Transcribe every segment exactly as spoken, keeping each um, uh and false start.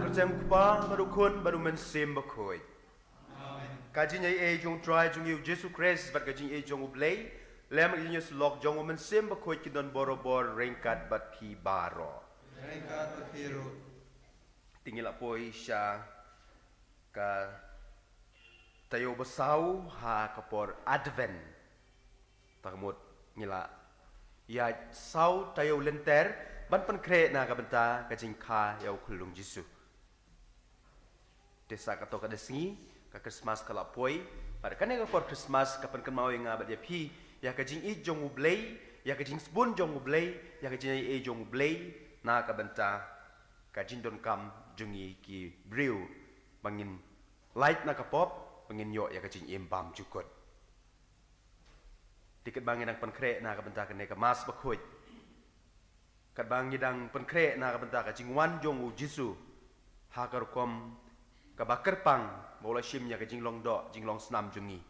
Kyrteng u Kpa bad u Khun bad u Mynsiem Bakhuid. Ka jingaiei jong u Trai jong ngi u Jisu Khrist bad ka jingaiei jong u Blei lem ka jingïasyllok jong u Mynsiem Bakhuid kin don borabor ryngkat bad phi baroh. Ryngkat bad phi ruh. Te ngi la poi sha ka taïew ba saw ha ka por Advent. Ta ka mut ngi la ïaid saw taïew lynter ban pynkhreh na ka bynta ka jingkha ïa u khyllung Jisu. Te sa kato ka da sngi ka Christmas ka la poi. Bad kane ka por Christmas ka pynkynmaw ïa nga bad ïa phi ïa ka jingïeit jong u Blei, ïa ka jingsbun jong u Blei, ïa ka jingaiei jong u Blei na ka bynta ka jingdonkam jong ngi ki briew, ba ngin lait na ka pop, ba ngin ïoh ïa ka jingim bymjukut. Te katba ngi dang pynkhreh na ka bynta kane ka Mass Bakhuid, katba ngi dang pynkhreh na ka bynta ka jingwan jong u Jisu ha ka rukom kaba kyrpang, ba u la shim ïa ka jinglong doh jinglong snam jong ngi,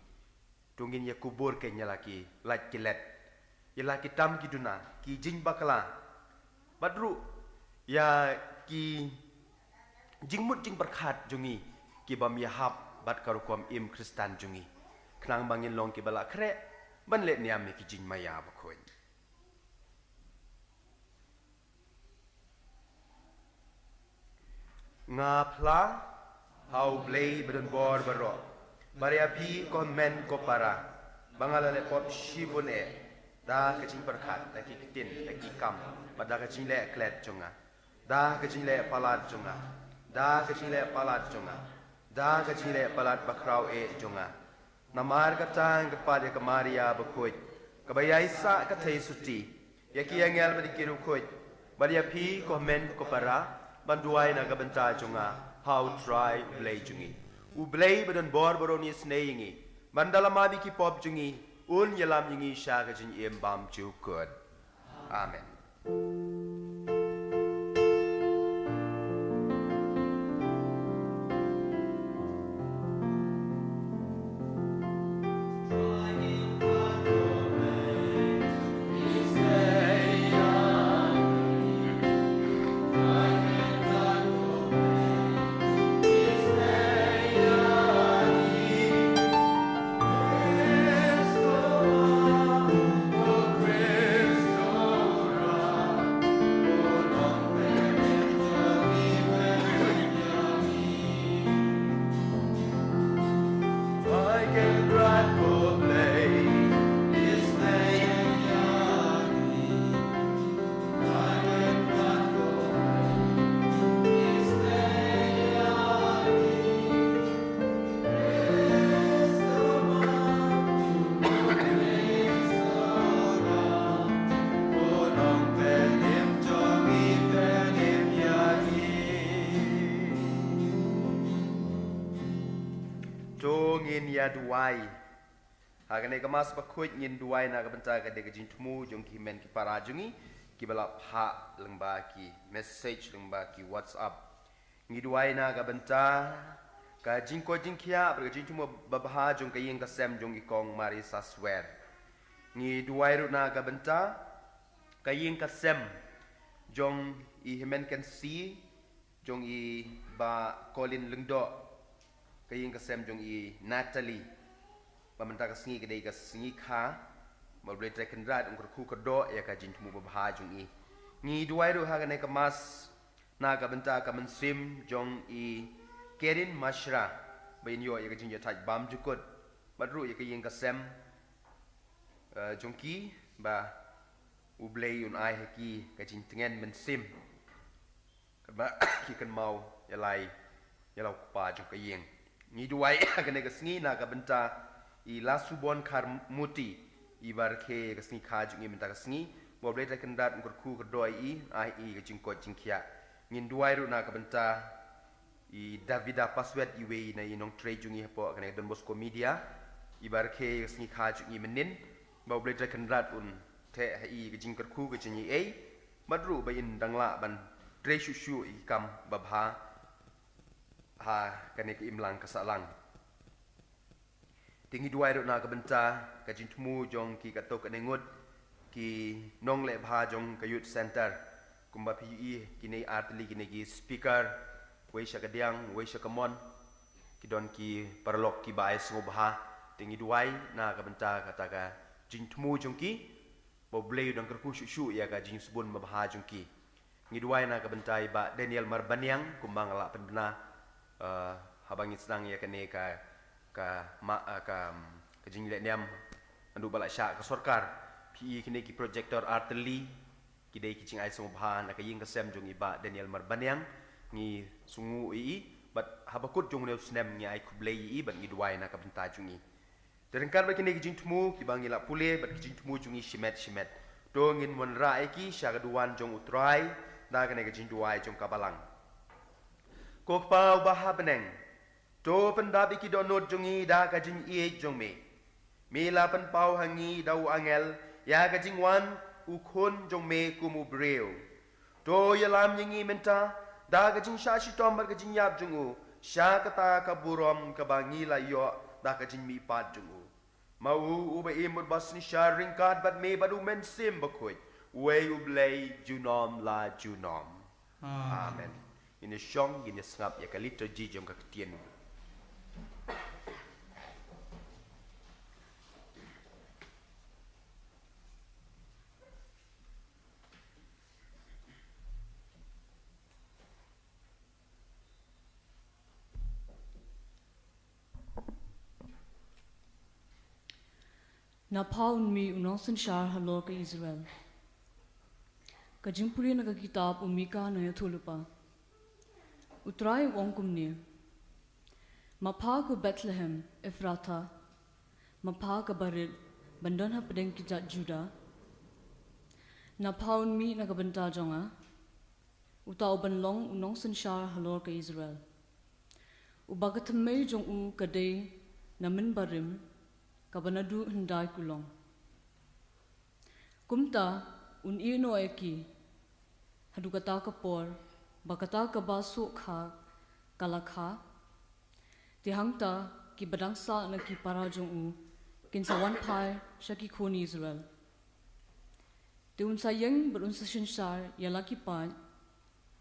to ngin ïa kubur keiñ ïa la ki lait ki let, ïa la ki tam ki duna, ki jingbakla, bad ruh ïa ki jingmut jingpyrkhat jong ngi ki bym ïahap bad ka rukom im Khristan jong ngi, khnang ba ngin long kiba la khreh ban leh niam ïa ki jingmaïa bakhuid. Nga phla ha u Blei ba don bor baroh, bad ïa phi ko hynmen ko para, ba nga la leh pop shibun eh, da ka jingpyrkhat, da ki ktien, da ki kam, bad da ka jingleh klet jong nga, da ka jingleh palat jong nga, da ka jingleh palat jong nga, da ka jingleh palat bakhraw eh jong nga. Namar kata nga kyrpad ïa ka Maria bakhuid, kaba ïaisah ka theisotti, ïa ki angel bad ïa ki riewkhuid, bad ïa phi ko hynmen ko para, ban duwai na ka bynta jong nga ha u Trai u Blei jong ngi. U Blei ba don bor baroh un isynei ïa ngi, ban da la map ïa ki pop jong ngi, un ïalam ïa ngi sha ka jingim bymjukut. Amen. To ngin ïa duwai. Ha kane ka Mass bakhuid ngin duwai na ka bynta ka dei ka jingthmu jong ki hynmen ki para jong ngi, kiba la phah lyngba ki message, lyngba ki WhatsApp. Ngi duwai na ka bynta ka jingkoit jingkhiah bad ka jingthmu babha jong ka ïing ka sem jong i Kong Mary Saswer. Ngi duwai ruh na ka bynta ka ïing ka sem jong i Hynmen Kynsi, jong i Bah Colin Lyngdoh, ka ïing ka sem jong i Natalie, ba mynta ka sngi ka dei ka sngi kha, ba U Blei Trai Kynrad un kyrkhu kyrdoh ïa ka jingthmu babha jong i. Ngi duwai ruh ha kane ka Mass na ka bynta ka mynsiem jong i Kerin Mashra, ba in ïoh ïa ka jingïathait bymjukut, bad ruh ïa ka ïing ka sem, eh, jong ki, ba U Blei un ai ha ki ka jingtngen mynsiem, katba ki kynmaw ïa la i, ïa la u kpa jong ka ïing. Ngi duwai ha kane ka sngi na ka bynta i Lasubon Kharmuti, iba rakhe ka sngi kha jong i mynta ka sngi, ba U Blei Trai Kynrad un kyrkhu kyrdoh ïa i, ai ïa i ka jingkoit jingkhiah. Ngin duwai ruh na ka bynta i Davida Paswet, iwei na i nongtrei jong ngi hapoh kane ka Don Bosco Media, iba rakhe ka sngi kha jong i mynnin, ba U Blei Trai Kynrad un theh ha i ka jingkyrkhu ka jingaiei, bad ruh ba in dang lah ban trei shuh shuh ïa ki kam babha ha kane ka imlang ka sahlang. Te ngi duwai ruh na ka bynta ka jingthmu jong ki katto katne ngut ki nongleh bha jong ka Youth Centre, kumba phi ïohi kine ar tylli kine ki speaker, Wei sha ka diang, wei sha ka mon, ki don ki paralok kiba ai sngewbha. Te ngi duwai na ka bynta kata ka jingthmu jong ki, ba U Blei u dang kyrkhu shuh shuh ïa ka jingsbun babha jong ki. Ngi duwai na ka bynta i Bah Daniel Marbaniang, kumba nga la pynbna, eh, haba ngi sdang ïa kane ka, ka ma, eh, ka, ka jingleh niam, naduh ba la shah ka sorkar. Phi i kine ki projector artylli, ki dei ki jingai sngewbha na ka ïing ka sem jong i Bah Daniel Marbaniang. Ngi sngewnguh ïa i, bad ha ba kut jong une u snem ngi ai khublei ïa i, bad ngi duwai na ka bynta jong i. Te ryngkat bad kine ki jingthmu kiba ngi la pule, bad ki jingthmu jong i shimet shimet, to ngin wanrah ïa ki sha ka duwan jong U Trai, da kane ka jingduwai jong ka balang. Ko Kpa uba ha bneng, to pyndap ïa ki dohnud jong ngi da ka jingïeit jong me. Me la pynpaw ha ngi da u angel ïa ka jingwan u Khun jong me kum u briew. To ïalam ïa ngi mynta da ka jingshah shitom bad ka jingïap jong u, sha kata ka burom kaba ngi la ïoh da ka jingmihpat jong u. Ma u, uba im bad uba synshar ryngkat bad me bad U Mynsiem Bakhuid, uwei U Blei junom la junom. Amen. Amen. Ngin ïa shong, ngin ïa sngap ïa ka liturgy jong ka ktien. Na pha un mih u nongsynshar halor ka Israel. Ka jingpule na ka kitab u Mika u nongïathuhlypa. U Trai u ong kumne: Ma pha ko Bethlehem Ephratha, ma pha kaba rit ban don hapdeng ki jait Judah, na pha un mih na ka bynta jong nga, uta u ban long u nongsynshar halor ka Israel, uba ka thymmei jong u ka dei na mynbarim, kaba naduh hyndai kulong. Kumta un ïeh noh ïa ki haduh kata ka por, ba kata kaba suk kha ka la kha. Te hangta kiba dang sah na ki para jong u kin sa wan phai sha ki khun Israel. Te un sa ïeng bad un sa synshar ïa la ki paid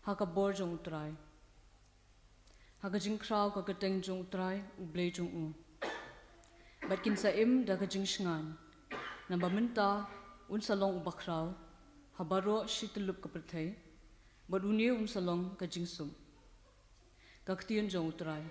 ha ka bor jong U Trai, ha ka jingkhraw ka kyrteng jong U Trai U Blei jong u. Bad kin sa im da ka jingshngaiñ, naba mynta un sa long uba khraw ha baroh shi tyllup ka pyrthei, bad une un sa long ka jingsuk. Ka ktien jong U Trai.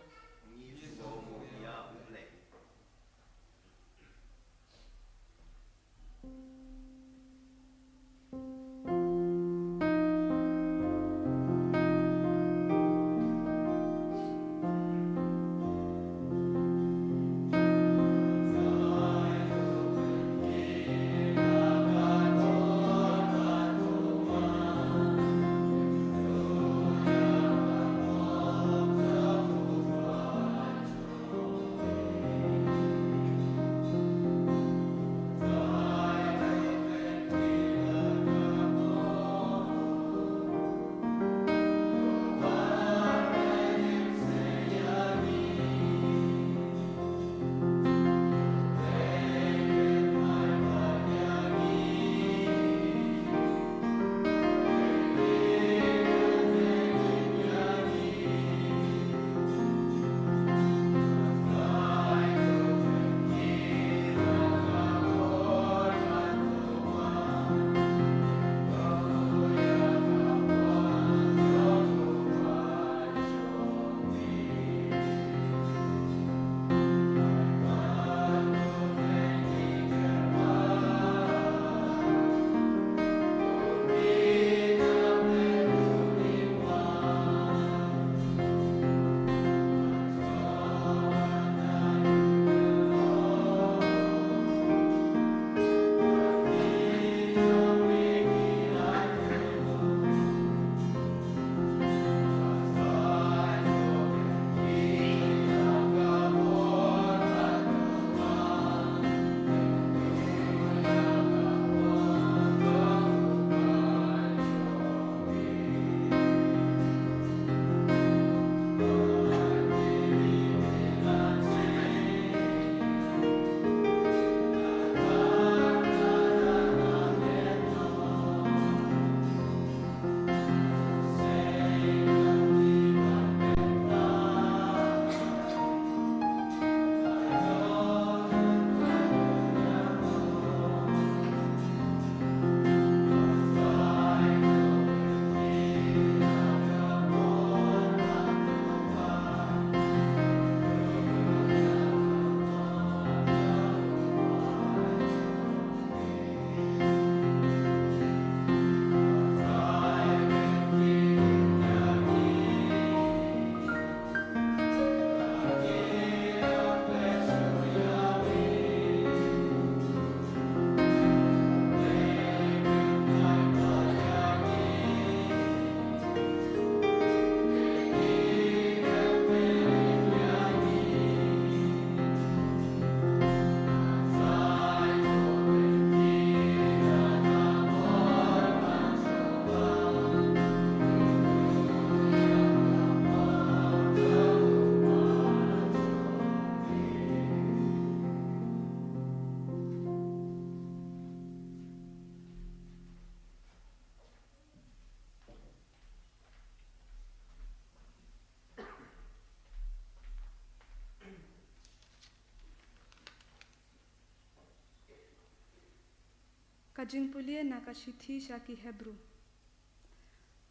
Jingpule na ka shithi sha ki Hebru.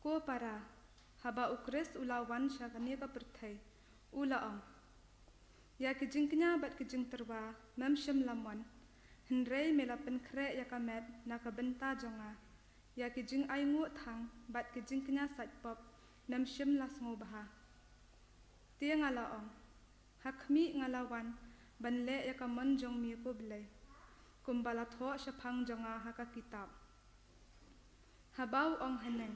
Ko para, haba u Khrist u la wan sha kane ka pyrthei, u la ong: Ïa ki jingkñia bad ki jingtyrwa mem shym la mon, hynrei me la pynkhreh ïa ka met na ka bynta jong nga. Ïa ki jingainguh thang bad ki jingkñia sait pop mem shym la sngewbha. Te nga la ong: Ha khmih, nga la wan ban leh ïa ka mon jong me, ko Blei, kumba la thoh shaphang jong nga ha ka kitab. Haba u ong haneng,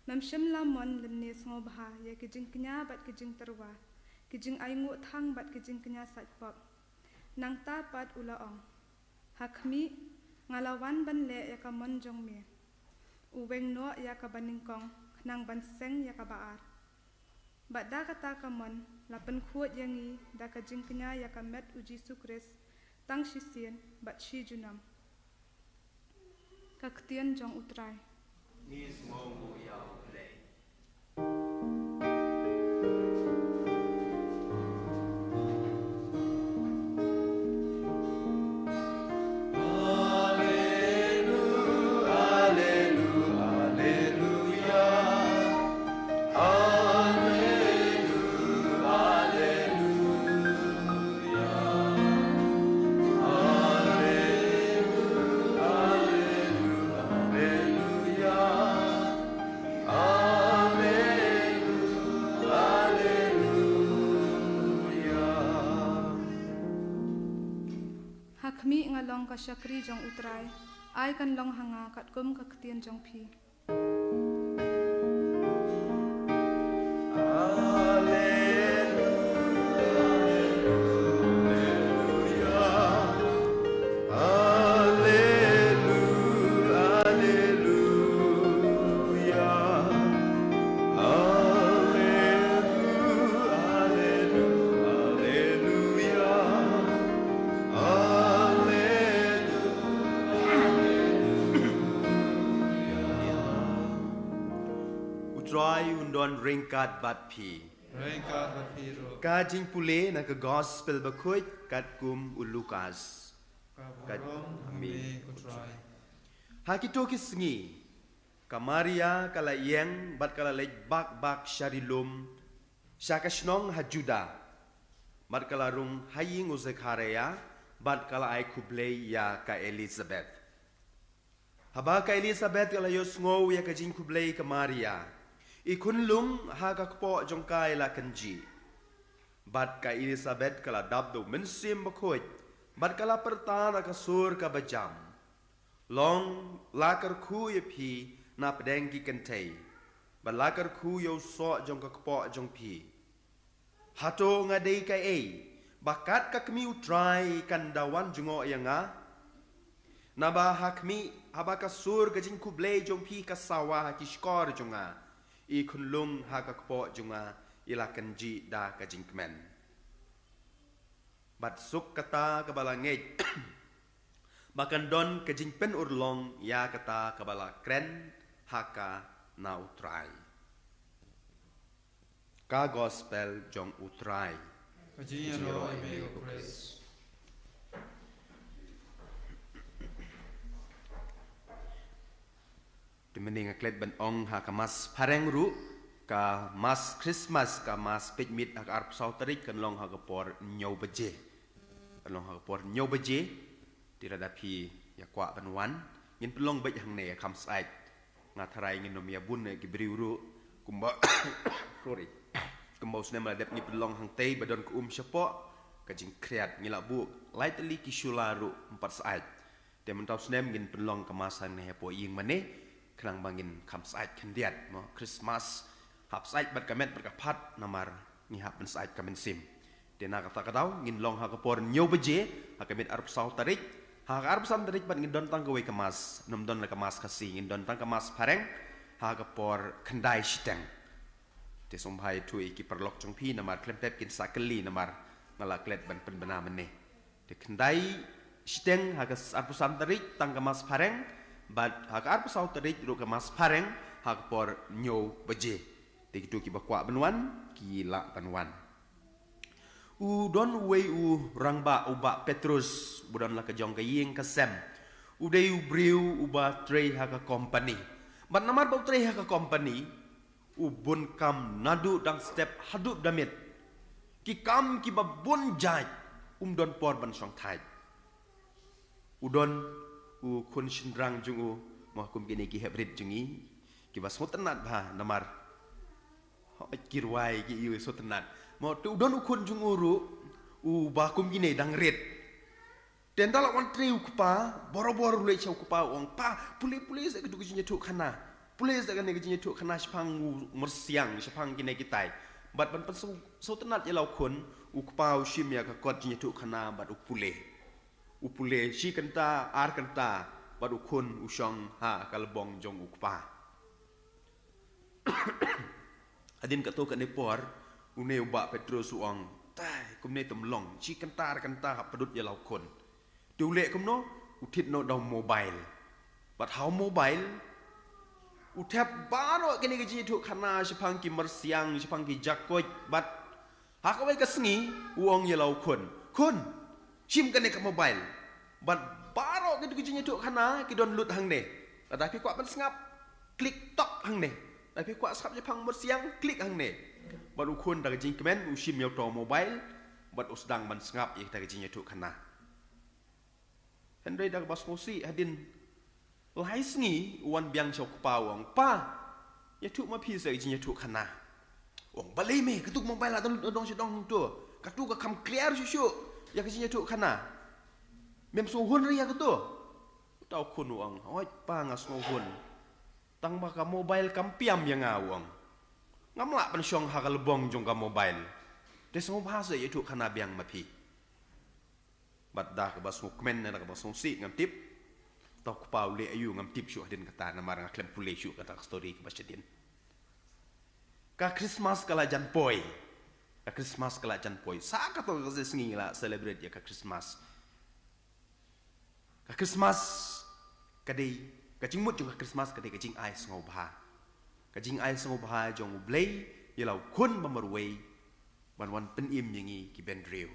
mem shym la mon lymne sngewbha ïa ki jingkñia bad ki jingtyrwa, ki jingainguh thang bad ki jingkñia sait pop. Nangta pat u la ong: Ha khmih, nga la wan ban leh ïa ka mon jong me. U weng noh ïa kaba nyngkong khnang ban seng ïa kaba ar. Bad da kata ka mon la pynkhuid ïa ngi da ka jingkñia ïa ka met u Jisu Khrist, tang shisien bad shi junom. Ka ktien jong u Trai. Ngi sngewnguh ïa u Blei. Ha khmih, nga long ka shakri jong u Trai, ai kan long ha nga katkum ka ktien jong phi. U Trai un don ryngkat bad phi. Ryngkat bad phi ruh. Ka jingpule na ka Gospel bakhuid katkum u Lukas. Ka burom ha me, ko Trai. Ha kito ki sngi, ka Maria ka la ïeng bad ka la leit bak bak sha ri lum, sha ka shnong ha Juda, bad ka la rung ha ïing u Zekharia, bad ka la ai khublei ïa ka Elizabeth. Haba ka Elizabeth ka la ïohsngew ïa ka jingkhublei ka Maria, i khunlung ha ka kpoh jong ka i la kynjih. Bad ka Elizabeth ka la dap da u Mynsiem Bakhuid, bad ka la pyrta da ka sur kaba jam: Long, la kyrkhu ïa phi na pdeng ki kynthei, bad la kyrkhu ïa u soh jong ka kpoh jong phi. Hato nga dei kaei ba kat ka kmie u Trai kan da wan jngoh ïa nga? Naba ha khmih, haba ka sur ka jingkhublei jong phi ka sawa ha ki shkor jong nga, i khunlung ha ka kpoh jong nga i la kynjih da ka jingkmen. Bad suk kata kaba la ngeit ba kan don ka jingpynurlong ïa kata kaba la kren ha ka na u Trai. Ka Gospel jong u Trai. Ka jingïaroh ïa me, ko Khrist. Te mynne nga klet ban ong ha ka Mass phareng ruh, ka Mass Christmas, ka Mass peit miet ha ka arphew saw tarik kan long ha ka por hynñiew baje. Kan long ha ka por hynñiew baje. Te lada phi ïa kwah ban wan, ngin pynlong beit hangne ha Khamsait. Nga tharai ngin ym ïa bun ki briew ruh kumba, sorry, kumba u snem la dep ngi pynlong hangtei ba don ka um shapoh, ka jingkhriat, ngi la buh lai tylli ki shula ruh ym pat sait. Te mynta u snem ngin pynlong ka Mass hangne hapoh ïing mane, khnang ba ngin kham sait khyndiat mo, Christmas. Hap sait bad ka met bad ka phad namar ngi hap ban sait ka mynsiem. Te na kata ka daw ngin long ha ka por hynñiew baje ha ka miet arphew saw tarik. Ha ka arphew san tarik pat ngin don tang kawei ka Mass, ym don la ka Mass Khasi, ngin don tang ka Mass phareng ha ka por khyndai shiteng. Te sngewbha ïathuh ïa ki paralok jong phi namar khlem pep kin sa kylli namar nga la klet ban pynbna mynne. Te khyndai shiteng ha ka arphew san tarik tang ka Mass phareng, bad ha ka arphew saw tarik ruh ka Mass phareng ha ka por hynñiew baje. Te kito kiba kwah ban wan ki lah ban wan. U don uwei u rangbah, u Bah Petrus, u don la ka jong ka ïing ka sem. U dei u briew uba trei ha ka company. Bad namar ba u trei ha ka company, u bun kam naduh dang step haduh da miet. Ki kam kiba bun jait, um don por ban shong thait. U don u khun shynrang jong u, mo kum kine ki hep rit jong ngi, kiba sngewtynnat bha namar, hooid, ki rwai ki ïohi sngewtynnat. Mo te u don u khun jong u ruh, uba kum kine dang rit. Te ynda la wan trei u kpa, barabor u leit sha u kpa u ong, "Pa, pule, pule sa katu ka jingïathuhkhana. Pule sa kane ka jingïathuhkhana shaphang u myrsiang, shaphang kine kitai." Bad ban pynsngewtynnat ïa la u khun, u kpa u shim ïa ka kot jingïathuhkhana bad u pule. U pule shi kynta, ar kynta, bad u khun u shong ha ka lbong jong u kpa. Hadien katto katne por, une u Bah Petrus u ong, "Tai, kumne ym long, shi kynta ar kynta hap pdut ïa la u khun." Te u leh kumno, u thied noh da u mobile. Bad ha u mobile, u thep baroh kine ki jingïathuhkhana shaphang ki myrsiang, shaphang ki jakoit, bad ha kawei ka sngi, u ong ïa la u khun, "Khun, shim kane ka mobile. Bad baroh kito ki jingïathuhkhana ki don lut hangne. Lada phi kwah ban sngap, klik tok hangne. Lada phi kwah sngap shaphang myrsiang, klik hangne." Bad u khun da ka jingkmen, u shim ïa uto u mobile, bad u sdang ban sngap ïa kita ki jingïathuhkhana. Hynrei da kaba sngewsih hadien lai sngi u wan biang sha u kpa u ong, "Pa, ïathuh ma phi sa ka jingïathuhkhana." U ong, "Balei me, katu ka mobile la dang lut dong sha dong hangto. Katu ka kham clear shuh shuh ïa ka jingïathuhkhana. Mem sngewhun re ïa katu?" Uta u khun u ong, "Hooid pa, nga sngewhun. Tang ba ka mobile kam pynïap ïa nga," u ong. "Ngam lah ban shong ha ka lbong jong ka mobile. Te sngewbha sa ïathuhkhana biang ma phi." Bad da kaba sngewkmen ne da kaba sngewsih ngam tip, uta u kpa u leh aïu ngam tip shuh hadien kata, namar nga khlem pule shuh kata ka story kaba shadien. Ka Christmas ka la jan poi. Ka Christmas ka la jan poi. Sa katto katne sngi la celebrate ïa ka Christmas. Ka Christmas ka dei, ka jingmut jong ka Christmas ka dei ka jingai sngewbha. Ka jingai sngewbha jong U Blei ïa la u khun ba marwei ban wan pynim ïa ngi ki briew.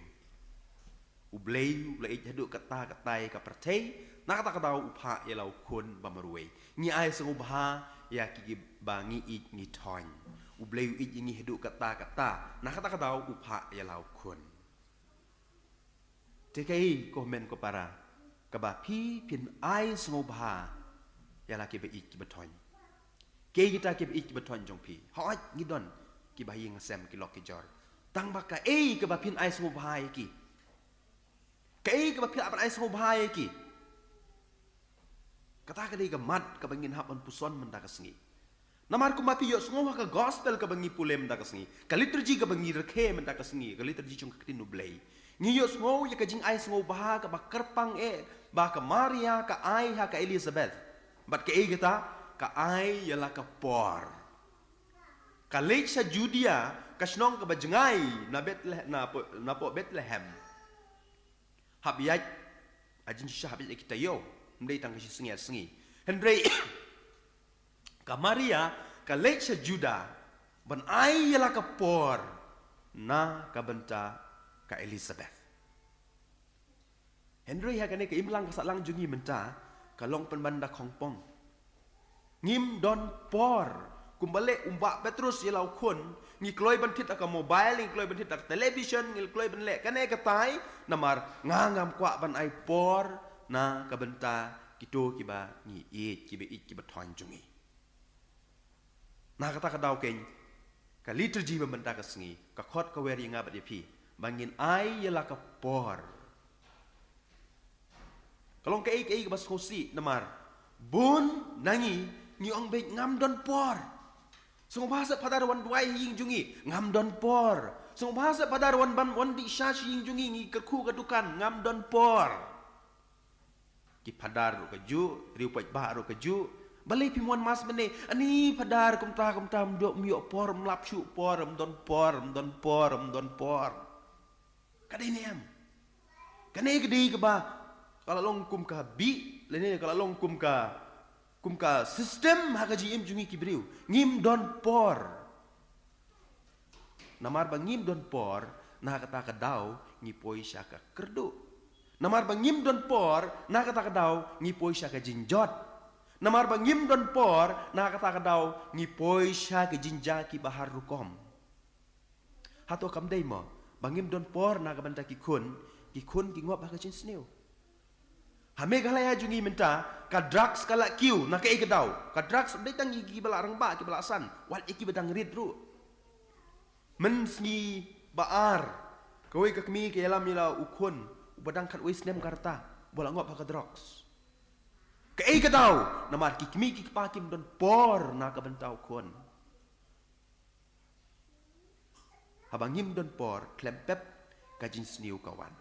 U Blei u la ïeit haduh katta katta ïa ka pyrthei, na kata ka daw u phah ïa la u khun ba marwei. Ngi ai sngewbha ïa ki, kiba ngi ïeit ngi thoiñ. U Blei u ïeit ïa ngi haduh katta katta, na kata ka daw u phah ïa la u khun. Te kaei ko hynmen ko para, kaba phi phin ai sngewbha ïa la kiba ïeit kiba thoiñ? Kiei kita kiba ïeit kiba thoiñ jong phi? Hooid, ngi don kiba ha ïing ha sem, ki lok ki jor. Tang ba kaei kaba phin ai sngewbha ïa ki? Kaei kaba phi lah ban ai sngewbha ïa ki? Kata ka dei ka mat kaba ngin hap ban puson mynta ka sngi. Namar kumba phi ïohsngew ha ka gospel kaba ngi pule mynta ka sngi, ka liturgy kaba ngi rakhe mynta ka sngi, ka liturgy jong ka Ktien U Blei, ngi ïohsngew ïa ka jingai sngewbha kaba kyrpang eh ba ka Maria ka ai ha ka Elizabeth. Bad kaei kata? Ka ai ïa la ka por. Ka leit sha Judea, ka shnong kaba jngai na Bethle-, na po-, na poh Bethlehem. Hap ïaid, a jingshisha hap ïaid ïa ki taïew, ym dei tang ka shi sngi ar sngi. Hynrei ka Maria ka leit sha Juda ban ai ïa la ka por na ka bynta ka Elizabeth. Hynrei ha kane ka imlang ka sahlang jong ngi mynta ka long pynban da khongpong. Ngim don por. Kumba leh u Bah Petrus ïa la u khun, ngi kloi ban thied da ka mobile, ngi kloi ban thied da ka television, ngi kloi ban leh kane katai, namar nga ngam kwah ban ai por na ka bynta kito kiba ngi ïeit, kiba ïeit kiba thoiñ jong ngi. Na kata ka daw keiñ, ka liturgy ba mynta ka sngi ka khot ka wer ïa nga bad ïa phi ba ngin ai ïa la ka por. Ka long kaei kaei kaba sngewsih namar bun na ngi ngi ong beit, "Ngam don por." Sngewbha sa Phadar wan duwai ha ïing jong ngi, "Ngam don por." Sngewbha sa Phadar wan ban wan dih sha ïing jong ngi, ngi kyrkhu ka dukan, "Ngam don por." Ki Phadar ruh kajuh, riew paidbah ruh kajuh. "Balei phim wan mass mynne?" "Ani Phadar, kumta kumta, ym don, ym ïoh por, ym lap shuh por, ym don por, ym don por, ym don por." Ka dei ne em? Kane ka dei kaba ka la long kum ka bih, lane ka la long kum ka, kum ka system ha ka jingim jong ngi ki briew. Ngim don por. Namar ba ngim don por, na kata ka daw ngi poi sha ka kyrduh. Namar ba ngim don por, na kata ka daw ngi poi sha ka jingjot. Namar ba ngim don por, na kata ka daw ngi poi sha ka jingjia kiba har rukom. Hato kam dei mo, ba ngim don por na ka bynta ki khun, ki khun ki ngop ha ka jingsniew. Ha Meghalaya jong ngi mynta, ka drugs ka la kiew, na kaei ka daw. Ka drugs ym dei tang ïa kiba la rangbah, kiba la san, wat ïa kiba dang rit ruh. Mynsngi ba ar, kawei ka kmie ka ïalam ïa la u khun uba dang khatwei snem ka rta, uba la ngop ha ka drugs. Kaei ka daw, namar ki kmie ki kpa kim don por na ka bynta u khun. Haba ngim don por, khlem pep ka jingsniew ka wan.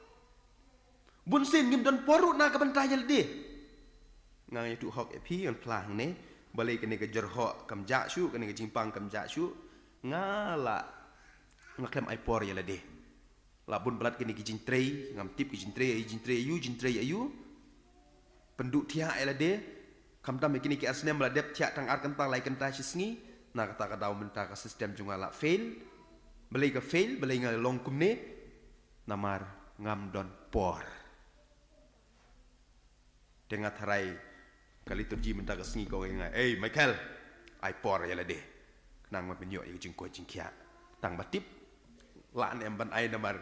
Bunsien ngim don por ruh na ka bynta ïa lade. Nga ïathuh hok ïa phi, ngan phla hangne, balei kane ka jyrhoh kam jah shuh, kane ka jingpang kam jah shuh, nga la, nga khlem ai por ïa lade. La bun palat kine ki jingtrei, ngam tip ki jingtrei, jingtrei aïu, jingtrei aïu. Pynduh thiah ïa lade, khamtam ïa kine ki ar snem ba la dep thiah tang ar kynta lai kynta shi sngi, na kata ka daw mynta ka system jong nga la fail. Balei ka fail, balei nga long kumne, namar ngam don por. Te nga tharai ka liturgi mynta ka sngi ka ong ïa nga, "Ei Michael, ai por ïa lade, khnang ba phin ïoh ïa ka jingkoit jingkhiah." Tang ba tip, lah ne em ban ai namar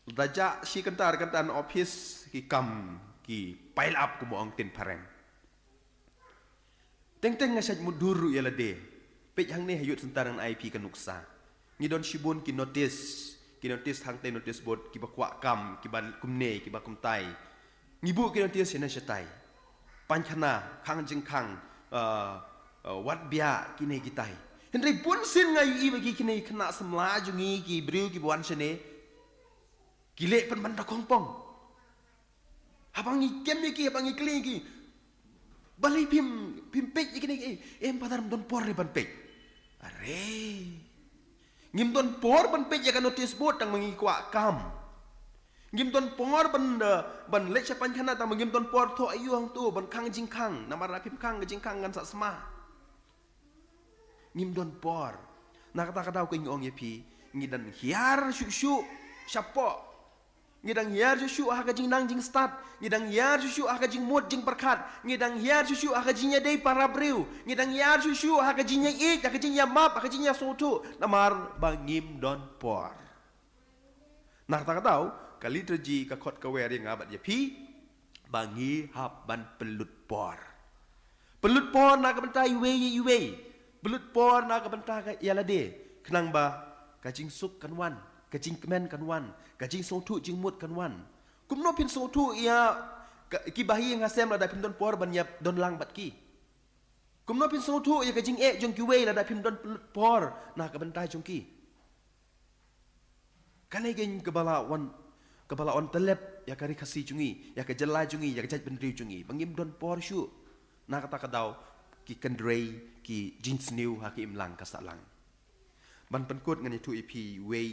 da jah shi kynta ar kynta na office ki kam ki pile up kum u ong ktien phareng. Teng teng nga shait mutdur ruh ïa lade. Peit hangne ha Youth Centre ngan ai phi ka nuksa. Ngi don shibun ki notice, ki notice hangtei notice board, kiba kwah kam, kiba kumne, kiba kumtai. Ngi buh ki notice shane shatai. Paikhana, khang jingkhang, uh, uh, wat biah, kine kitai. Hynrei bunsien nga ïohi ba ki kine ki khynnah samla jong ngi, ki briew kiba wan shane, ki leh pynban da khongpong. Haba ngi kem ïa ki, haba ngi kylli ïa ki, "Balei phim, phim peit ïa kine ki?" "Em Phadar, ym don por re ban peit." Are. Ngim don por ban peit ïa ka notice board tang ba ngi kwah kam. Ngim don por ban, eh, ban leit sha paikhana tang ba ngim don por thoh aïu hangto ban khang jingkhang. Namar lada phim khang ka jingkhang kan sa sma. Ngim don por. Na kata ka daw ka ngi ong ïa phi, ngi dang hiar shuh shuh shapoh. Ngi dang hiar shuh shuh ha ka jingnang jingstad. Ngi dang hiar shuh shuh ha ka jingmut jingpyrkhat. Ngi dang hiar shuh shuh ha ka jingïadei para briew. Ngi dang hiar shuh shuh ha ka jingïaieit, ha ka jingïamap, ha ka jingïasngewthuh. Namar ba ngim don por. Na kata ka daw, ka liturgi ka khot ka wer ïa nga bad ïa phi, ba ngi hap ban pynlut por. Pynlut por na ka bynta iwei ïa iwei. Pynlut por na ka bynta ka ïa lade. Khnang ba ka jingsuk kan wan, ka jingkmen kan wan, ka jingsngewthuh jingmut kan wan. Kumno phin sngewthuh ïa ka, ki bahaïing hasem lada phim don por ban ïa don lang bad ki? Kumno phin sngewthuh ïa ka jingeh jong kiwei lada phim don pynlut por na ka bynta jong ki? Kane keiñ kaba la wan, kaba la wan tyllep ïa ka Ri Khasi jong ngi, ïa ka jylla jong ngi, ïa ka jaitbynriew jong ngi, ba ngim don por shuh. Na kata ka daw, ki kynrei, ki jingsniew ha ka imlang ka sahlang. Ban pynkut ngan ïathuh ïa phi wei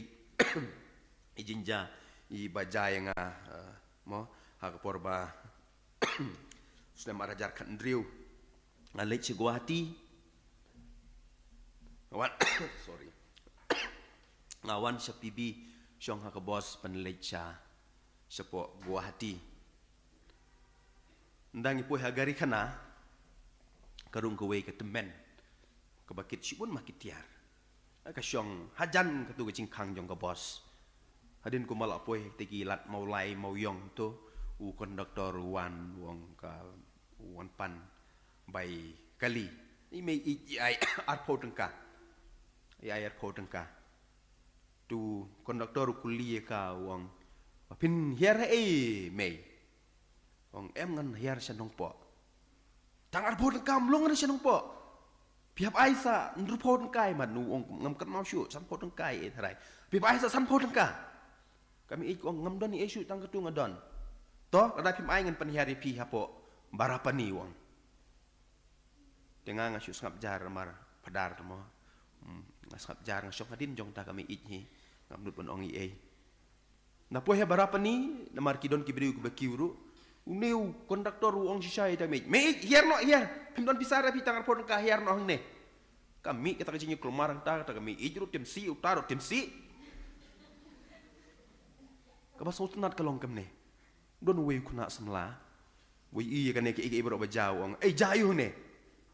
i jingjia iba jia ïa nga, eh, mo, ha ka por ba snem ar hajar khathynriew. Nga leit sha Guwahati. Nga wan, sorry. Nga wan sha P B, shong ha ka bos ban leit sha, shapoh Guwahati. Ynda ngi poi ha Garikhana, ka rung kawei ka tymmen kaba kit shibun ma ki tiar. Ka shong hajan katu ka jingkhang jong ka bos. Hadien kumba la poi te ki lad Mawlai Mawiong tu, u konduktor u wan, u ong ka, u wan pan bai kali. I mei i, i ai arphew tyngka. I ai arphew tyngka. Tu konduktor u kylli ïa ka u ong, "Phin hiar haei mei?" Ong, "Em ngan hiar sha Nongpoh." "Tang arphew tyngka ym long re sha Nongpoh. Phi hap ai sa hynriewphew tyngka." Mat nu ong, "Ngam kynmaw shuh, sanphew tyngka ei tharai." "Phi hap ai sa sanphew tyngka." Ka mei ïeit ka ong, "Ngam don ei shuh, tang katu nga don." "To, lada phim ai ngan pynhiar ïa phi hapoh Barapani," u ong. Te nga nga shu sngap jar mar Phadar te mo. Hmm, nga sngap jar, nga shong hadien jong ta ka mei ïeit hi. Ngam nud ban ong ei ei. Nga poi ha Barapani, namar ki don ki briew kiba kiew ruh. Une u konduktor u ong shisha ïa ta mei ïeit, "Mei ïeit, hiar noh, hiar. Phim don pisa re phi, tang arphew tyngka, hiar noh hangne." Ka mih kata ka jingïaklumar hangta, kata ka mei ïeit ruh tim sih, uta ruh tim sih. Kaba sngewtynnat ka long kumne. Don uwei u khynnah samla, uwei i ïa kane ka i ka i baroh ba jaw, ong, "Ei, ja ïa u ne."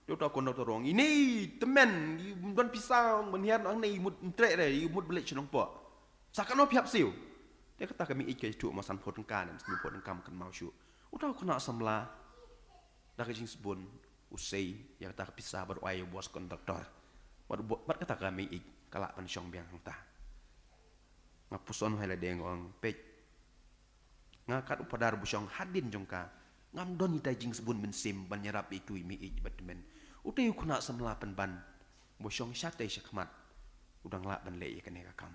Te uta u khynnah u ong, "Ine i tymmen, i don pisa, ong, ban hiar hangne i mut mtreh re, i mut blet shnong poh. Sa katno phi hap siew?" Te kata ka mei ïeit ka ïathuh ma sanphew tyngka ne hynñiewphew tyngka, ym kynmaw shuh. Uta u khynnah samla, da ka jingsbun, u sei ïa kata ka pisa bad u ai ïa u bos conductor. Bad, bad kata ka mei ïeit ka lah ban shong biang hangta. Nga puson ha lade, nga ong, "Peit, nga kat u phadar ba shong hadien jong ka, ngam don ita i jingsbun mynsiem ban ïarap ïa itu i mei ïeit ba tymmen. Uta u khynnah samla pynban ba shong shatei shakhmat, u dang lah ban leh ïa kane ka kam.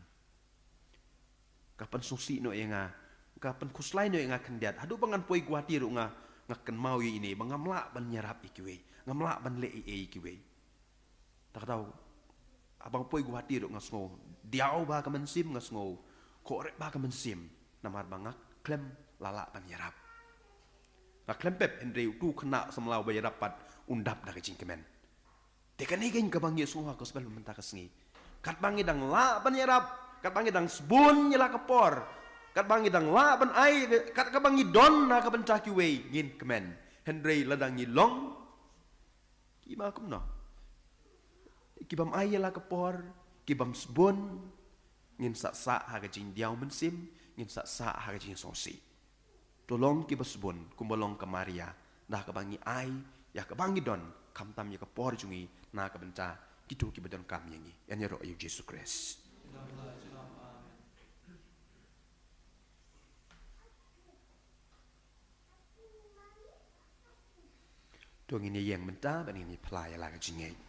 Ka pynsngewsih noh ïa nga, ka pynkhuslai noh ïa nga khyndiat. Haduh ba ngan poi Guwahati ruh nga, nga kynmaw ïa ine ba ngam lah ban ïarap ïa kiwei, ngam lah ban leh ei ei ïa kiwei. Te kata, haba nga poi Guwahati ruh nga sngew diaw bha ka mynsiem, nga sngew khohreh bha ka mynsiem, namar ba nga khlem lah ban ïarap." Nga khlem pep, hynrei utu u khynnah samla uba ïarap pat un dap da ka jingkmen. Te kane keiñ kaba ngi sngew ha gospel mynta ka sngi. Katba ngi dang lah ban ïarap, katba ngi dang sbun ïa la ka por, katba ngi dang lah ban ai, kat kaba ngi don na ka bynta kiwei, ngin kmen. Hynrei lada ngi long kiba kumno, kibym ai ïa la ka por, kibym sbun, ngin sa sah ha ka jingdiaw mynsiem, ngin sa sah ha ka jingsngewsih. To long kiba sbun kumba long ka Maria, da kaba ngi ai ïa kaba ngi don, khamtam ïa ka por jong ngi na ka bynta kito kiba donkam ïa ngi. Ïaroh ïa u Jisu Khrist. To ngin ïeng mynta bad ngin ïa phla ïa la ka jingngeit.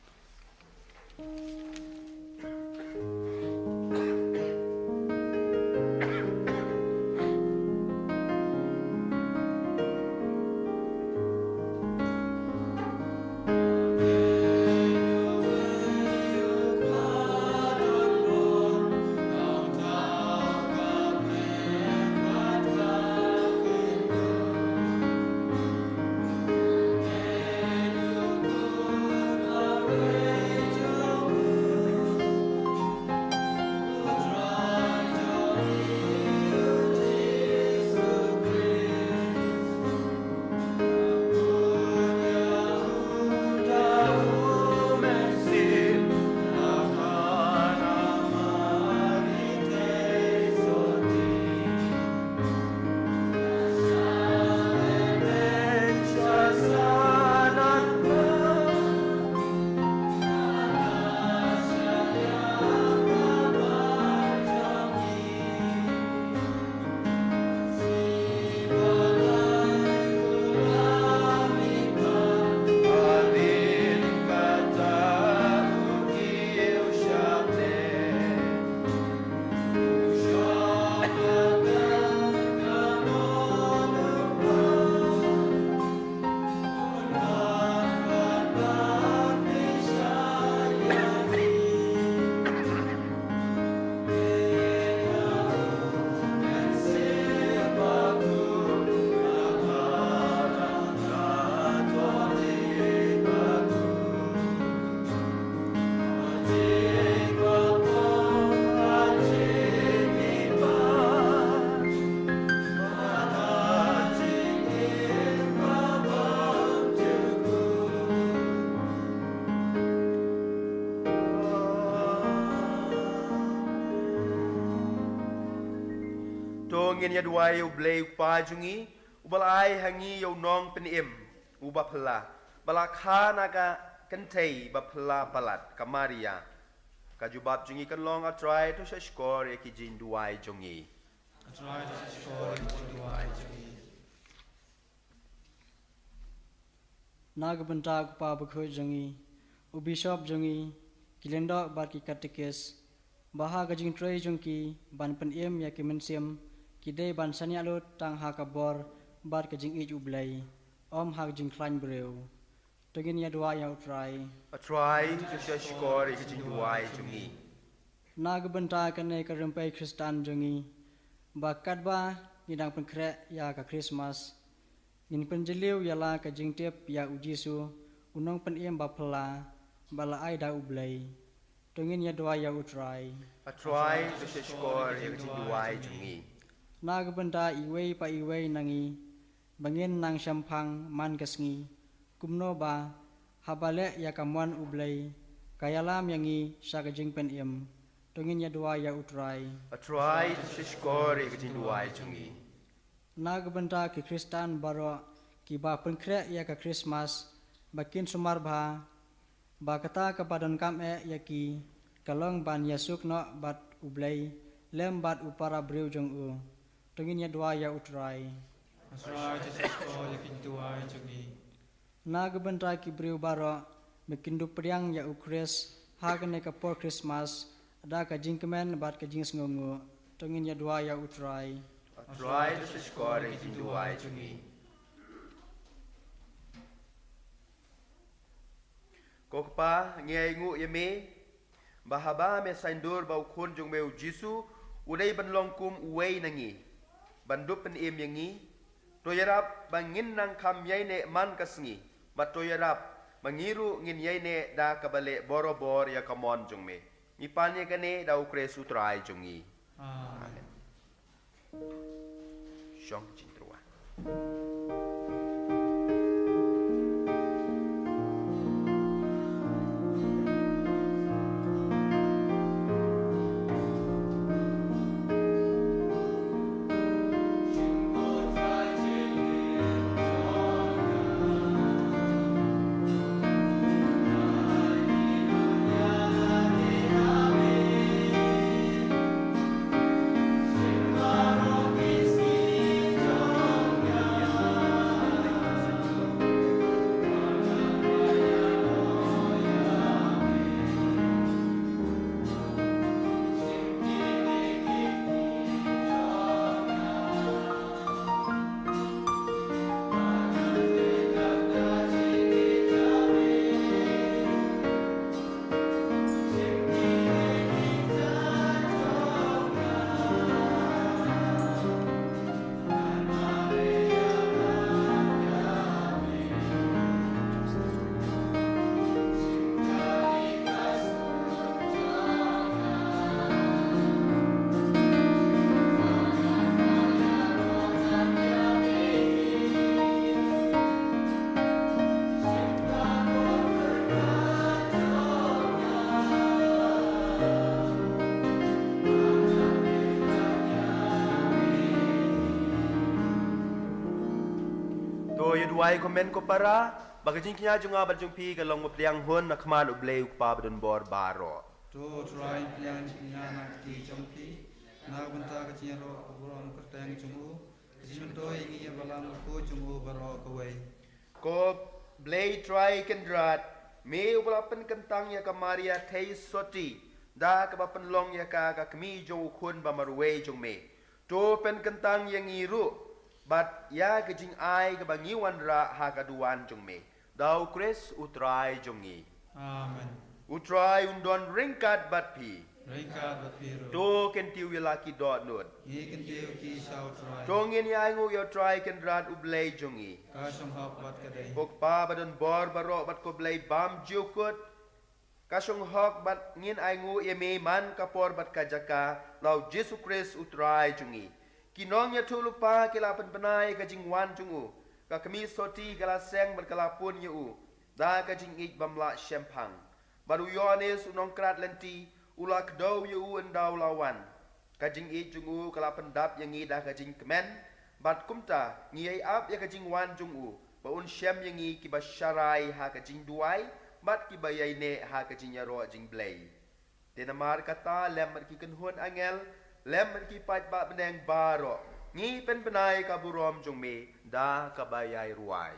To ngin ïa duwai ïa U Blei U Kpa jong ngi, uba la ai ha ngi ïa u Nongpynim uba phylla, ba la kha na ka kynthei ba phylla palat ka Maria. Ka jubab jong ngi kan long: A Trai, to shahshkor ïa ki jingduwai jong ngi. A Trai, to shahshkor ïa ki jingduwai jong ngi. Na ka bynta u kpa bakhuid jong ngi, u bishop jong ngi, ki lyngdoh bad ki katekis, ba ha ka jingtrei jong ki ban pynim ïa ki mynsiem, ki dei ban shaniah lut tang ha ka bor bad ka jingïeit U Blei, ym ha ka jingkhlaiñ briew. To ngin ïa duwai ïa U Trai. A Trai, to shahshkor ïa ki jingduwai jong ngi. Na ka bynta kane ka rympei Khristan jong ngi, ba katba ngi dang pynkhreh ïa ka Khristmas, ngin pynjylliew ïa la ka jingtip ïa U Jisu, u Nongpynim ba phylla, ba la ai da U Blei. To ngin ïa duwai ïa U Trai. A Trai, to shahshkor ïa ki jingduwai jong ngi. Na ka bynta iwei pa iwei na ngi, ba ngin nang shemphang man ka sngi, kumno ba, haba leh ïa ka mon U Blei, ka ïalam ïa ngi sha ka jingpynim. To ngin ïa duwai ïa U Trai. A Trai, to shahshkor ïa ka jingduwai jong ngi. Na ka bynta ki Khristan baroh kiba pynkhreh ïa ka Krismas, ba kin sumar bha, ba kata kaba donkam eh ïa ki ka long ban ïasuk noh bad U Blei lem bad u para briew jong u. To ngin ïa duwai ïa U Trai. A Trai, to shahshkor ïa ka jingduwai jong ngi. Na ka bynta ki briew baroh ba kin dup pdiang ïa U Khrist ha kane ka por Krismas da ka jingkmen bad ka jingsngewnguh. To ngin ïa duwai ïa U Trai. A Trai, to shahshkor ïa ka jingduwai jong ngi. Ko Kpa, ngi ainguh ïa me ba haba me saiñdur ba U Khun jong me U Jisu u dei ban long kum uwei na ngi, ban dup pynim ïa ngi. To ïarap ba ngin nang kham ïaineh man ka sngi, bad to ïarap ba ngi ruh ngin ïaineh da kaba leh borabor ïa ka mon jong me. Ngi pan ïa kane da U Khrist U Trai jong ngi. Amen. Amen. Shong jingtyrwa. To ïa duwai kumne ko para, ba ka jingkñia jong nga bad jong phi ka long ba pdiang hun na khmat U Blei U Kpa badonbor baroh. To Trai, pdiang jingkñia na ka kti jong phi, na ka bynta ka jingïaroh ka burom kyrteng jong u, ka jingmyntoi ïa ngi ïa balang bakhuid jong u baroh kawei. Ko Blei Trai Kynrad, me uba la pynkyntang ïa ka Maria Theisotti soti da kaba pynlong ïa ka ka kmie jong U Khun ba marwei jong me, to pynkyntang ïa ngi ruh bad ïa ka jingai kaba ngi wanrah ha ka duwan jong me, da U Khrist U Trai jong ngi. Amen. U Trai un don ryngkat bad phi. Ryngkat bad phi ruh. To kyntiew ïa la ki dohnud. Ngi kyntiew ki sha U Trai. To ngin ïa ainguh ïa U Trai Kynrad U Blei jong ngi. Ka shong hok bad ka dei. Ko Kpa badonbor baroh bad ko Blei bymjukut. Ka shong hok bad ngin ainguh ïa me man ka por bad ka jaka, da U Jisu Khrist U Trai jong ngi. Ki nongïathuhlypa ki la pynbna ïa ka jingwan jong u. Ka kmie soti ka la seng bad ka la pun ïa u da ka jingïeit bym lah shemphang. Bad u Ïoannis u nongkrat lynti u la kdew ïa u ynda u la wan. Ka jingïeit jong u ka la pyndap ïa ngi da ka jingkmen, bad kumta ngi ïai ap ïa ka jingwan jong u ba un shem ïa ngi kiba sharai ha ka jingduwai bad kiba ïaineh ha ka jingïaroh jong U Blei. Te namar kata, lem bad ki kynhun angel, lem bad ki paidbah bneng baroh, ngi pynbna ïa ka burom jong me da kaba ïai rwai.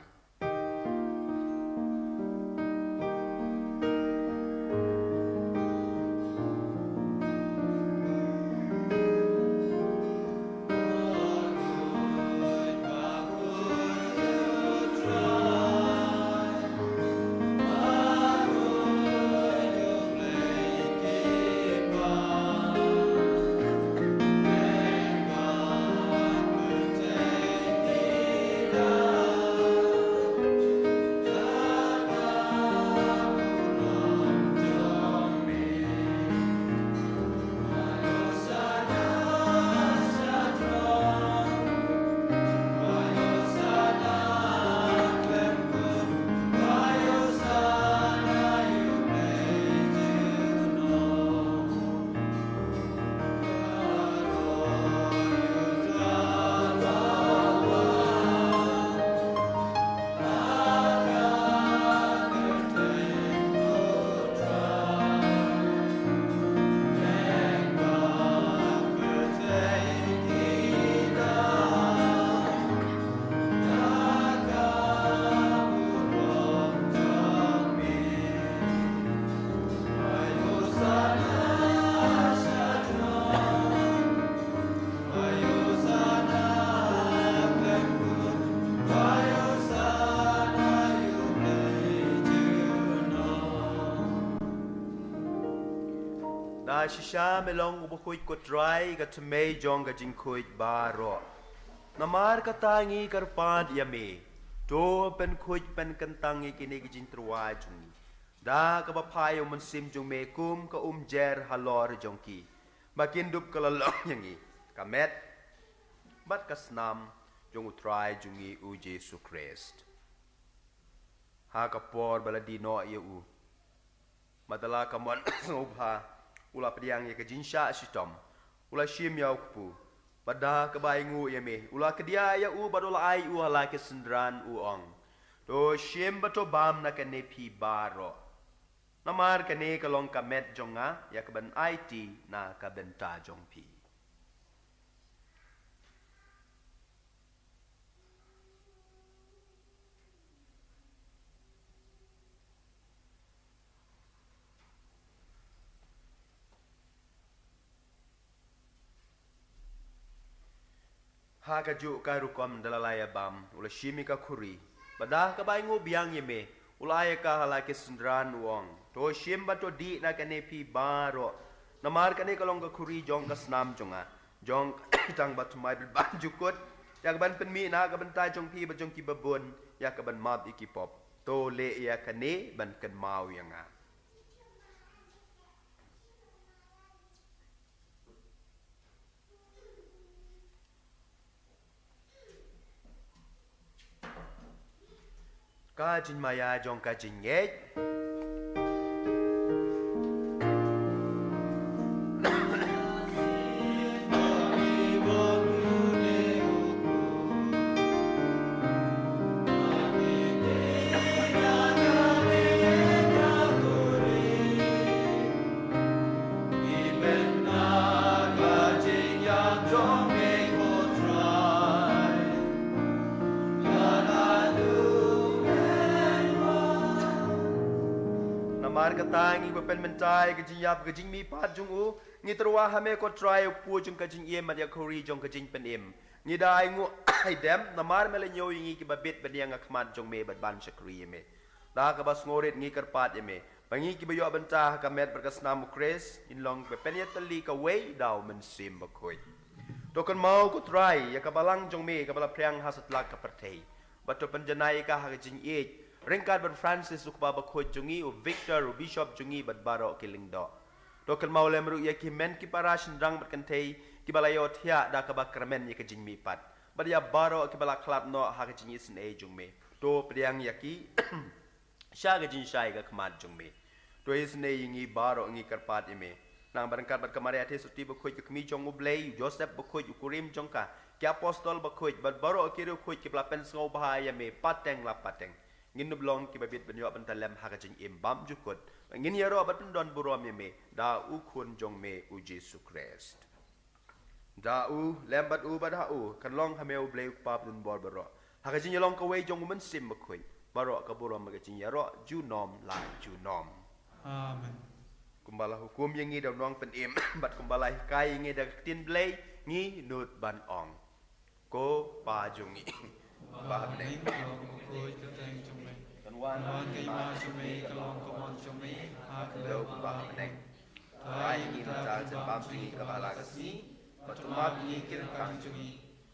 Shisha me long u bakhuid ko Trai, ka thymmei jong ka jingkhuid baroh. Namar kata ngi kyrpad ïa me, to pynkhuid pynkyntang ïa kine ki jingtyrwa jong ngi da kaba phai ïa u Mynsiem jong me kum ka umjer halor jong ki, ba kin dup ka la long ïa ngi ka met bad ka snam jong u Trai jong ngi u Jisu Khrist. Ha ka por ba la die noh ïa u, bad da la ka mon sngewbha, u la pdiang ïa ka jingshah shitom, u la shim ïa u kpu, bad da kaba ainguh ïa me, u la kdiah ïa u bad u la ai u ha la ki synran, u ong: To shim bad to bam na kane phi baroh. Namar kane ka long ka met jong nga, ïa kaban aiti na ka bynta jong phi. Ha kajuh ka rukom da la ïa bam, u la shim ïa ka khuri, bad da kaba ainguh biang ïa me, u la ai ïa ka ha la ki synran, u ong: To shim bad to dih na kane phi baroh. Namar kane ka long ka khuri jong ka snam jong nga, jong ka tang ba thymmai bad banjukut, ïa kaban pynmih na ka bynta jong phi bad jong kiba bun, ïa kaban map ïa ki pop. To leh ïa kane ban kynmaw ïa nga. Ka jingmaïa jong ka jingngeit. Namar kata ngi ba pynmynta ïa ka jingïap ka jingmihpat jong u, ngi tyrwa ha me ko Trai, u kpu jong ka jingim bad ïa ka khuri jong ka jingpynim. Ngi da ainguh aidem namar me la ñiew ïa ngi kiba bit ban ïeng ha khmat jong me bad ban shakri ïa me. Da kaba sngewrit ngi kyrpad ïa me, ba ngi kiba ïoh bynta ha ka met bad ka snam u Khrist, ngin long ba pynïatylli kawei da u Mynsiem Bakhuid. To kynmaw ko Trai ïa ka balang jong me kaba la phriang ha satlak ka pyrthei, bad to pynjanai ïa ka ha ka jingïeit, ryngkat bad Francis u kpa bakhuid jong ngi, u Victor u bishop jong ngi, bad baroh ki lyngdoh. To kynmaw lem ruh ïa ki hynmen ki para shynrang bad kynthei kiba la ïohthiah da kaba kyrmen ïa ka jingmihpat, bad ïa baroh kiba la khlad noh ha ka jingisynei jong me. To pdiang ïa ki sha ka jingshai ka khmat jong me. To isynei ïa ngi baroh, ngi kyrpad ïa me, nang ba ryngkat bad ka Maria Theisotti bakhuid, ka kmie jong u Blei, u Joseph bakhuid, u kurim jong ka, ki apostol bakhuid, bad baroh ki riewkhuid kiba la pynsngewbha ïa me pateng la pateng, ngin ym long kiba bit ban ïoh bynta lem ha ka jingim bymjukut, ba ngin ïaroh bad pyndon burom ïa me da u Khun jong me u Jisu Khrist. Da u, lem bad u, bad ha u, kan long ha me u Blei u Kpa badonbor baroh, ha ka jingïalong kawei jong u Mynsiem Bakhuid, baroh ka burom bad ka jingïaroh junom la junom. Amen. Kumba la hukum ïa ngi da u nongpynim, bad kumba la hikai ïa ngi da ka ktien Blei, ngi nud ban ong: Ko Pa jong ngi ba ha bneng, kan wan ka hima jong me, kan long ka mon jong me ha ka kynja ba ha bneng. Ai ïa ngi mynta ka jingbam jong ngi kaba ha la ka sngi, bad to map ïa ngi ki ryngkang jong ngi,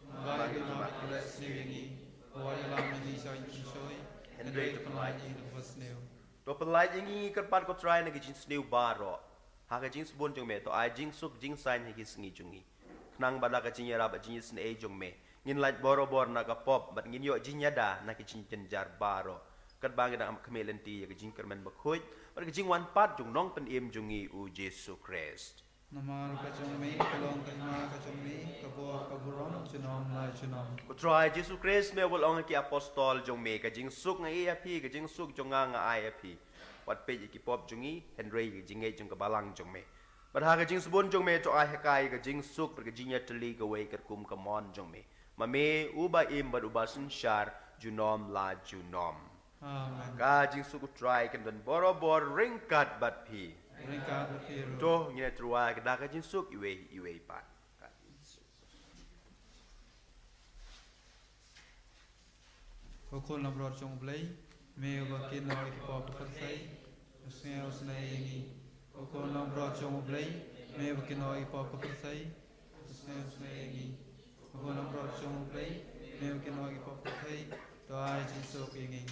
kumba ngi map ïa ki ba sniew ïa ngi. Wat ïalam ïa ngi sha ka jingshoi, hynrei to pynlait ïa ngi na kaba sniew. To pynlait ïa ngi, ngi kyrpad ko Trai, na ki jingsniew baroh, ha ka jingsbun jong me to ai jingsuk jingsaiñ ha ki sngi jong ngi, khnang ba da ka jingïarap bad jingisynei jong me ngin lait borabor na ka pop bad ngin ïoh jingïada na ki jingjynjar baroh, katba ngi dang ap khmih lynti ïa ka jingkyrmen bakhuid bad ka jingwan pat jong u Nongpynim jong ngi u Jisu Khrist. Namar ka jong me ka long ka hima, ka jong me ka bor, ka burom junom la junom. Ko Trai Jisu Khrist, me ba la ong ha ki apostol jong me: Ka jingsuk nga ïeh ïa phi, ka jingsuk jong nga nga ai ïa phi. Wat peit ïa ki pop jong ngi, hynrei ïa ka jingngeit jong ka balang jong me. Bad ha ka jingsbun jong me to ai ha ka ïa ka jingsuk bad ka jingïatylli kawei katkum ka mon jong me, ma me uba im bad uba synshar junom la junom. Amen. Ka jingsuk u Trai kan don borabor ryngkat bad phi. Ryngkat bad phi ruh. To ngin ïatyrwa da ka jingsuk iwei iwei pat. Ko Khun langbrot jong u Blei, me uba kynnoh ïa ki pop ka pyrthei, to sngew isynei ïa ngi. Ko Khun langbrot jong u Blei, Me ba kynnoh ïa ki pop ka pyrthei, sngewsih ïa ngi. U khun langbrot jong U Blei, me ba kynnoh ïa ki pop ka pyrthei, to ai jingsuk ïa ngi.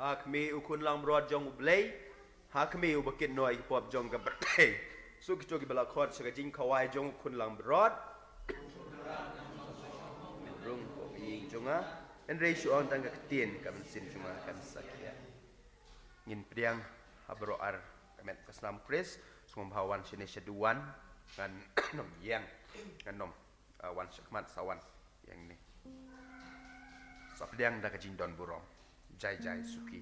Ha khmih u khun langbrot jong U Blei, ha khmih uba kynnoh ïa ki pop jong ka pyrthei. Suk kito kiba la khot sha ka jingkhawai jong u khun langbrot. Rung ko ïing jong nga, hynrei shu ong tang ka ktien ka mynsiem jong nga kan sa khia. Ngin pdiang ha baroh ar ka met ka snam Khrist, sngewbha wan shane sha duwan, ngan nym ïeng, ngan nym, ah, wan shakhmat sa wan ïeng ne. Sa pdiang da ka jingdon burom. Jai jai suki.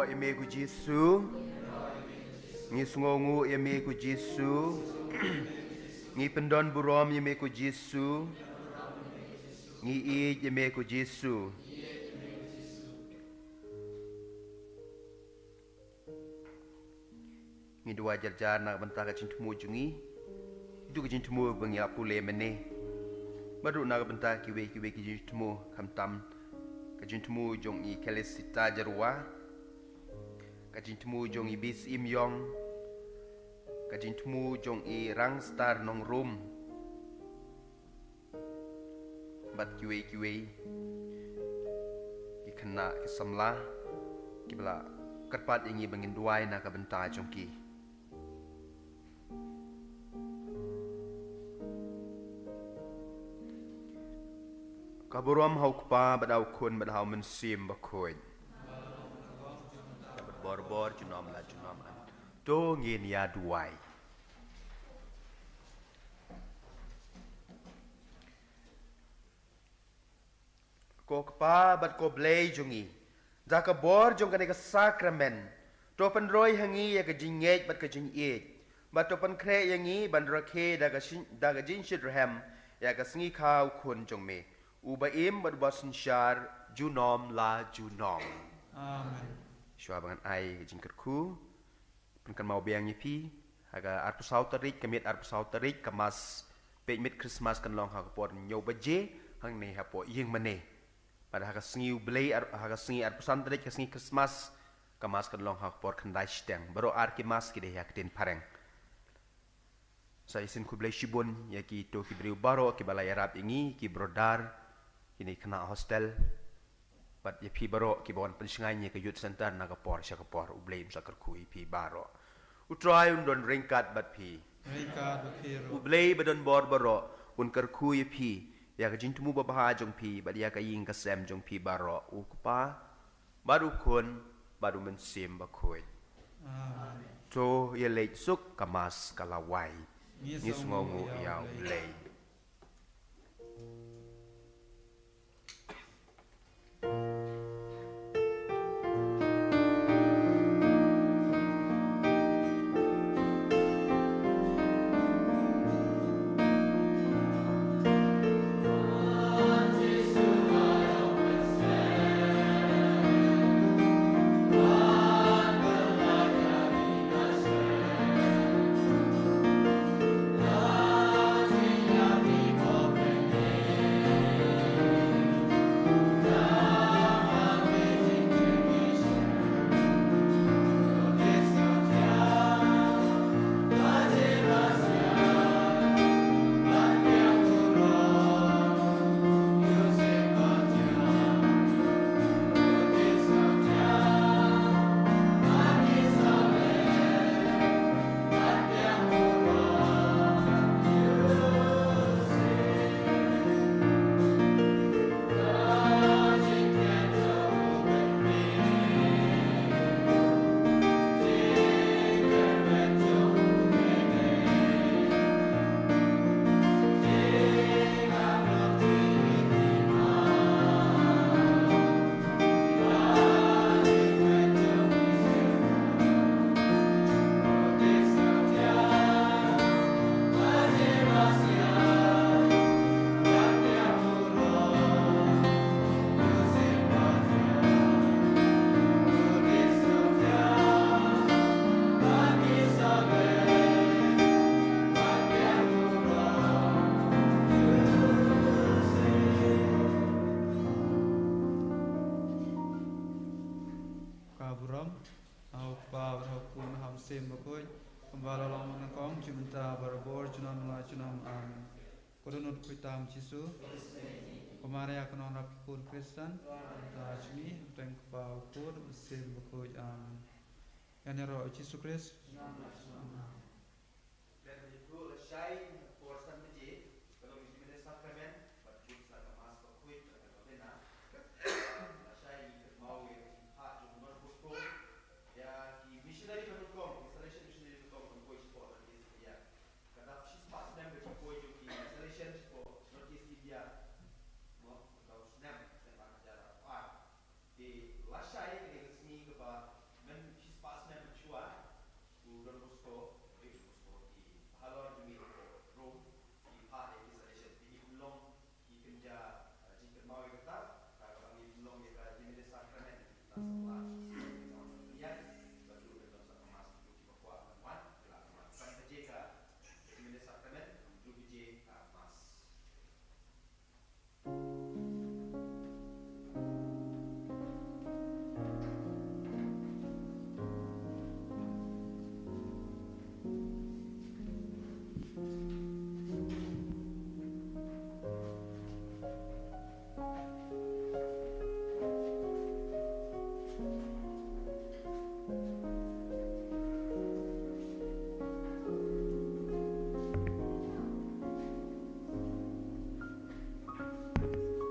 Ïa me ko Jisu. Ngi sngewnguh ïa me ko Jisu. Ngi pyndon burom ïa me ko Jisu. Ngi ïeit ïa me ko Jisu. Ngi duwai jar jar na ka bynta ka jingthmu jong ngi. Ïa ka jingthmu ba ngi la pule mynne. Bad ruh na ka bynta kiwei kiwei ki jingthmu, khamtam ka jingthmu jong i Kalisita Jyrwa, ka jingthmu jong i Bis Im Yong, ka jingthmu jong i Rangstar Nongrum, bad kiwei kiwei ki khynnah ki samla kiba la kyrpad ïa ngi ba ngin duwai na ka bynta jong ki. Ka burom ha u Kpa bad ha u Khun bad ha u Mynsiem Bakhuid. Bad bor bor junom la junom. An to ngin ïa duwai. Ko Kpa bad ko Blei jong ngi, da ka bor jong kane ka sakramen, to pynroi ha ngi ïa ka jingngeit bad ka jingïeit, bad to pynkhreh ïa ngi ban rakhe da ka shin-, da ka jingshitrhem ïa ka sngi kha u Khun jong me, uba im bad uba synshar junom la junom. Amen. Shuwa ba ngan ai ka jingkyrkhu, pynkynmaw biang ïa phi, ha ka arphew saw tarik, ka miet arphew saw tarik, ka Mass peit miet Christmas kan long ha ka por hynñiew baje hangne hapoh ïing mane. Bad ha ka sngi U Blei ar-, ha ka sngi arphew san tarik, ka sngi Christmas, ka Mass kan long ha ka por khyndai shiteng. Baroh ar ki Mass ki dei ha ka ktien phareng. Sa shisien khublei shibun ïa kito ki briew baroh kiba la ïarap ïa ngi, ki brother, kine ki khynnah hostel, bad ïa phi baroh kiba wan pynshngaiñ ïa ka Youth Center na ka por sha ka por. U Blei un sa kyrkhu ïa phi baroh. U Trai un don ryngkat bad phi. Ryngkat bad phi ruh. U Blei ba don bor baroh un kyrkhu ïa phi, ïa ka jingthmu babha jong phi bad ïa ka ïing ka sem jong phi baroh. U Kpa bad u Khun bad u Mynsiem Bakhuid. Amen. To ïa leit suk, ka Mass ka la wai. Ngi sngewnguh ïa U Blei. Ka burom ha u Kpa bad ha u Khun bad ha u Mynsiem Bakhuid, kumba la long mynnyngkong, jong mynta, barabor, junom la junom. Amen. Ko dohnud khuid tam Jisu. Ko Maria ka nongrap ki khun Khristan, ta jong ngi, hapdeng u Kpa, u Khun, u Mynsiem Bakhuid. Amen. Ïa ïaroh Jisu Khrist.